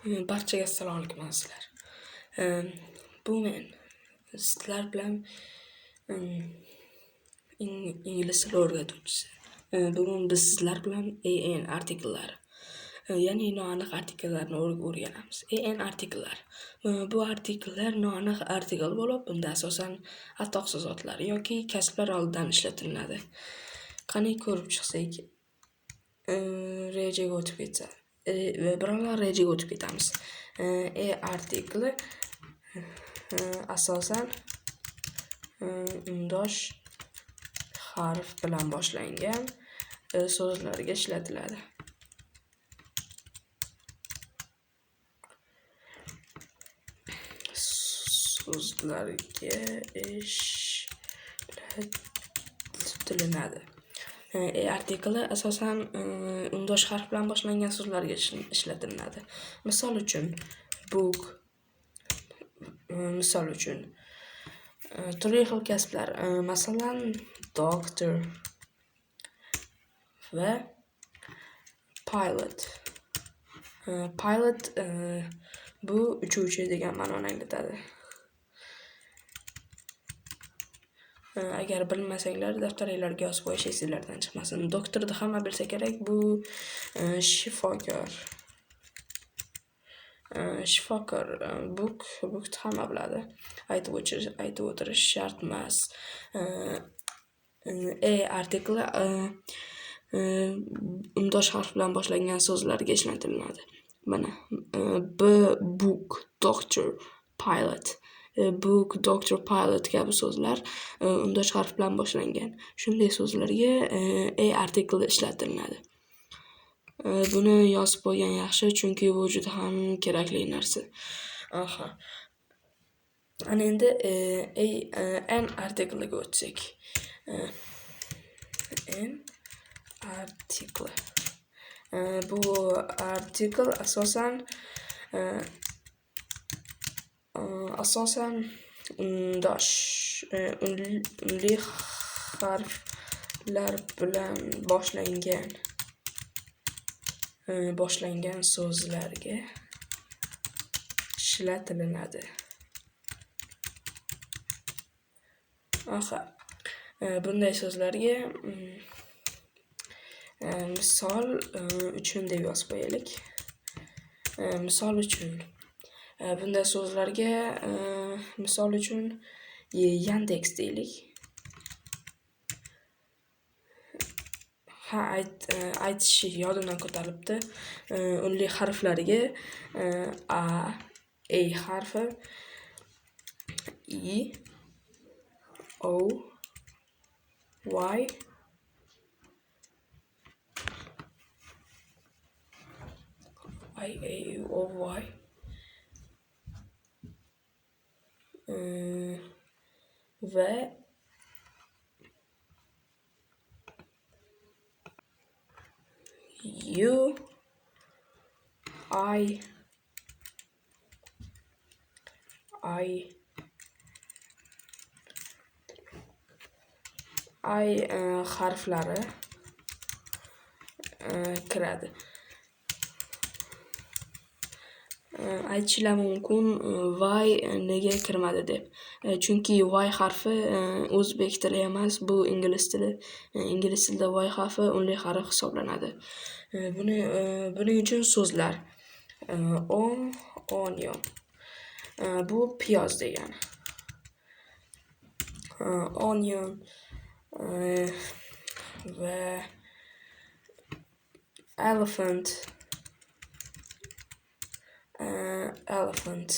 Barchaga assalomu alaykum azizlar. Bu men sizlar bilan ingliz tili o'rgatuvchisi. Bugun biz sizlar bilan AN artikllari, ya'ni noaniq artikllarni o'rganamiz. AN artikllar. Bu artikllar noaniq artikl bo'lib, bunda asosan atoqsiz otlar yoki kasblar oldidan ishlatiladi. Qani ko'rib chiqsak, rejaga o'tib ketsa, birovlar rejaga o'tib ketamiz. E artikli asosan undosh harf bilan boshlangan so'zlarga ishlatiladi. So'zlarga ishlatilinadi. E artikli asosan undosh harf bilan boshlangan so'zlarga ishlatiladi. Misol uchun book, misol uchun turli xil kasblar, masalan doctor va pilot. Pilot bu uchuvchi degan ma'noni anglatadi. Agar bilmasanglar daftaringlarga yozib qo'yish esinglardan chiqmasin. Doktorni hamma bilsa kerak, bu shifokor. Shifokor, bookni hamma biladi. Aytib o'tirish shart emas. E artikli undosh harf bilan boshlangan so'zlarga ishlatiladi. Mana B book, doctor, pilot. Book, doctor, pilot kabi so'zlar undosh harf bilan boshlangan. Shunday so'zlarga e artikli ishlatiladi. Buni yozib qo'ygan yaxshi, chunki bu juda ham kerakli narsa. Aha. Ana endi N artikliga o'tsak. N artikli. Bu artikl asosan undosh unli harflar bilan boshlangan so'zlarga ishlatilinadi. Aha. Bunday so'zlarga misol uchun deb yozib qo'yaylik. Misol uchun bunday so'zlarga misol uchun Yandex deylik. Ha, aytishi yodimdan ko'tarilibdi. Unli harflariga A, E harfi, I, O, Y, I, A, O, Y va U, I, I, I harflari kiradi. Aytishlar mumkin Y nega kirmadi deb. Chunki Y harfi o'zbek tili emas, bu ingliz tili. Ingliz tilida Y harfi unli harf hisoblanadi. Buning uchun so'zlar onion. Bu piyoz degani. Onion va elephant. Elephant.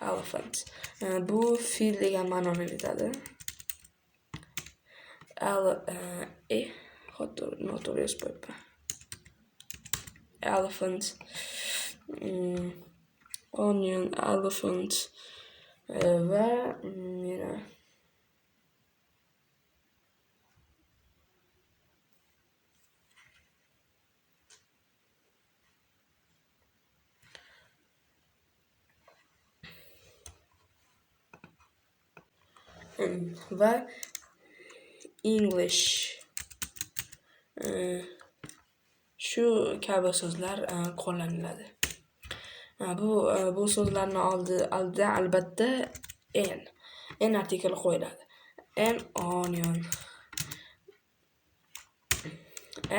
Elephant. Bu fil degan ma'noni anglatadi. Noto'g'ri yozib qo'yibman. Elephant, onion, elephant va yana va English. Shu kabi so'zlar qo'llaniladi. Bu so'zlarni oldida albatta n artikli qo'yiladi. An onion,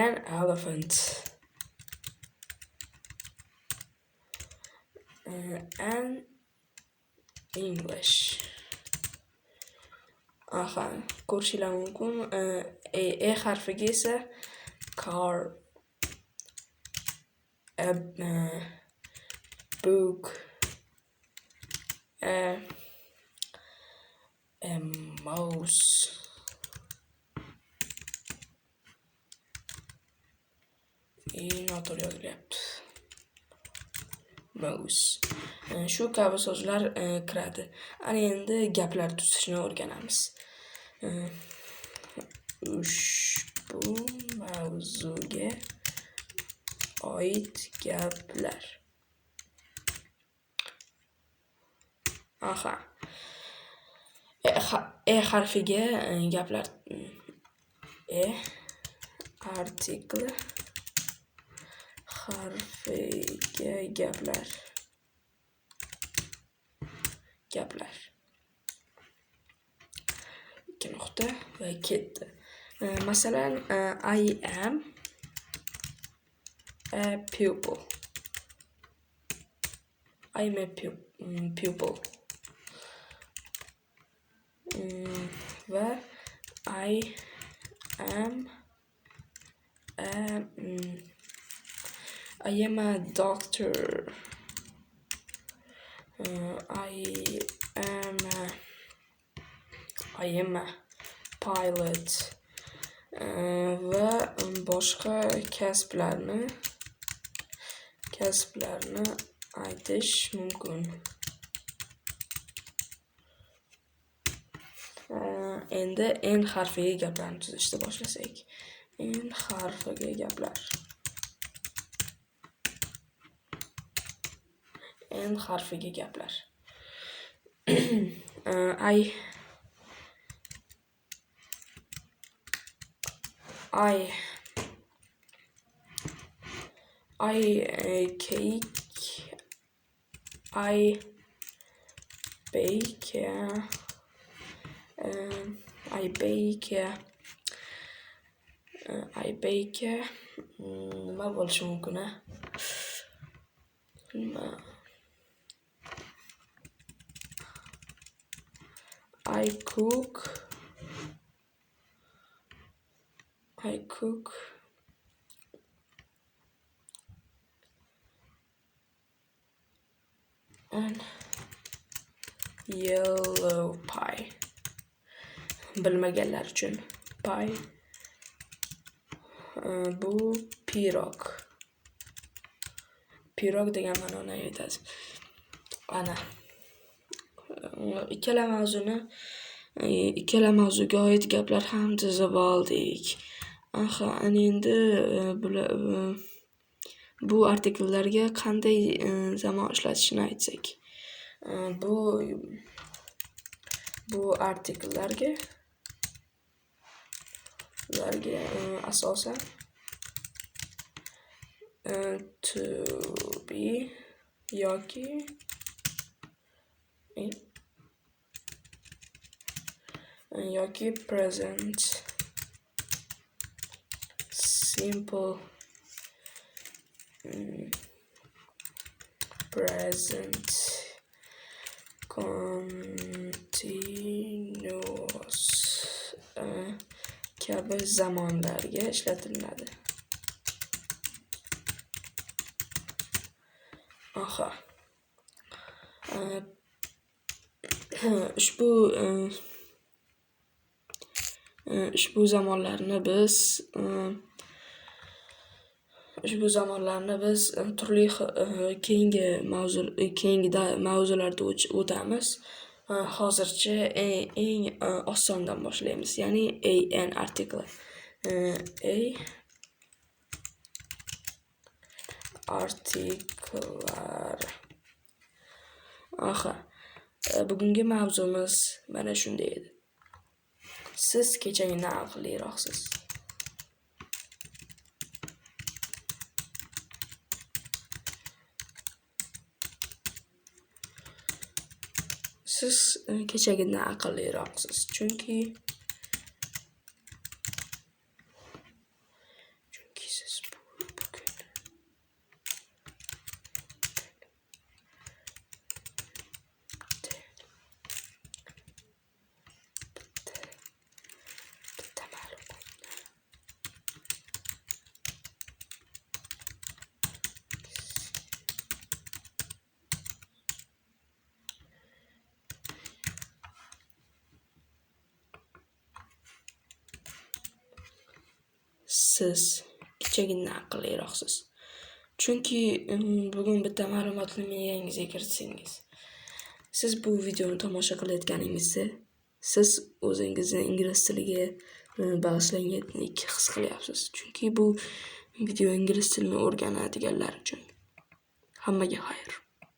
an elephant, an English. Aha, ko'rishinglar mumkin. E harfiga esa car, a book, a mouse. Noto'g'ri yozilyapti. Mouse. Shu kabi so'zlar kiradi. Ana endi gaplar tuzishni o'rganamiz. Ushbu mavzuga oid gaplar. Aha. E harfiga gaplar. E artikli harfiga gaplar. Gaplar. 2 nuqta va ketdi. Masalan, I am a pupil. I am a pupil. Va I am I am a doctor. I am a pilot. Va boshqa kasblarni aytish mumkin. Endi N harfiga gaplarni tuzishni boshlasak. N harfiga gaplar. N harfiga gaplar. I cake, I bake, I bake, I bake. Nima bo'lishi mumkin, a? Nima? I cook, I cook an yellow pie. Bilmaganlar uchun pie. Bu pirog. Pirog degan ma'noni aytadi. Ana. Ikkala mavzuga oid gaplar ham tuzib oldik. Aha, ana endi bu artikllarga qanday zamon ishlatishini aytsak. Bu artikllarga asosan to be yoki present simple, present continuous kabi zamonlarga ishlatiladi. Aha. Ushbu zamonlarni biz turli keyingi mavzularda o'tamiz. Hozircha eng osondan boshlaymiz, ya'ni an artikli. A artikllar. Aha. Bugungi mavzumiz mana shunday edi. Siz kechagidan aqlliroqsiz. Siz kechagidan aqlliroqsiz, chunki siz bugun bitta ma'lumotni siz kechagidan aqlliroqsiz. Chunki bugun bitta ma'lumotni miyangizga kiritsangiz. Siz bu videoni tomosha qilayotganingizda siz o'zingizni ingliz tiliga bag'ishlangandek his qilyapsiz. Chunki bu video ingliz tilini o'rganadiganlar uchun. Hammaga xayr.